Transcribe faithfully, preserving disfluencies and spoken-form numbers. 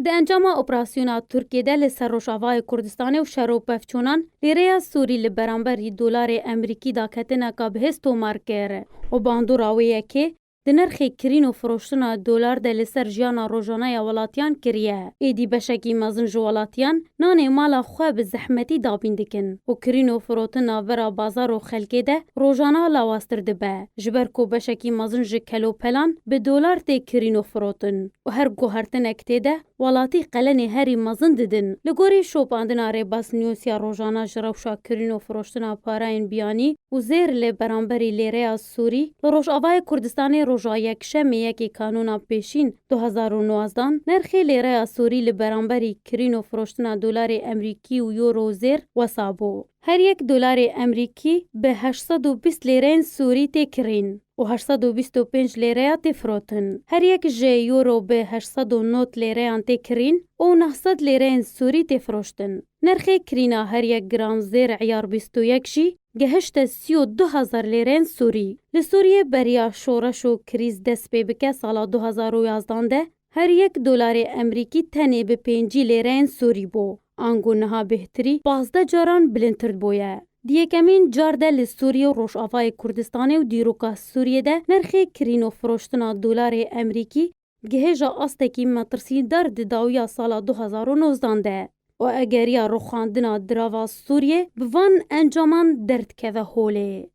Di encama operasyona Tirkiyê de li ser Rojavayê Kurdistanê û şer û pevçûnan, lêreya Sûrî li beramberî dolarê Emerîkî daketineka bihêz tomar kir û bandora wê yekê di nirxê kirîn û firoştina dolar de li ser jiyana rojane ya welatiyan kiriye. Êdî beşekî mezin ji welatiyan nanê mala xwe bi zehmetî dabîn dikin û kirîn û firotin navbera bazar û xelkê de rojana lawaztir dibe, ji ber ku beşekî mezin ji kelopelan bi dolar tê kirîn û firotin û her guhertinek tê de welatî qelenê herî mezin didin. Li gorî şopandina Rêbaz News ya rojana ji rewşa kirîn û firoştina parayên biyanî û zêr li beramberî lêreya Sûrî, li Rojavayê Kurdistanê roja Yekşemê yekê Kanûna Pêşîn du hezar û nozdan, nirxê lêreya Sûrî li beramberî kirîn û firoştina dolarê Emerîkî û euro û zêr wesa bû. Her yek dolarê Emerîkî bi heşt sed û bîst lêreyên Sûrî tê kirîn û heşt sed û bîst û pênc lêreya tê firotin. Her yek ji euro bi heşt sed û nod lêreyan tê kirîn û neh sed lêreyên Sûrî tê firoştin. Nirxê kirîna her yek gram zêr eyar bîst û yek jî gehişte sî û du hezar lêreyên Sûrî. Li Sûriyê beriya şoreş û krîz dest pê bike sala du hezar û yazdan de her yek dolarê Emerîkî tenê bi pêncî lêreyên Sûrî bû. Ango niha bêhtirî pazdeh caran bilindtir bûye. Di yekemîn car de li Sûriyê û Rojavayê Kurdistanê û dîroka Sûriyê de nirxê kirîn û firoştina dolarê Emerîkî digihêja astekî metirsîdar di dawiya sala du hezar û nozdan de û egeriya rûxandina dirava Sûriyê bi van encaman derdikeve holê.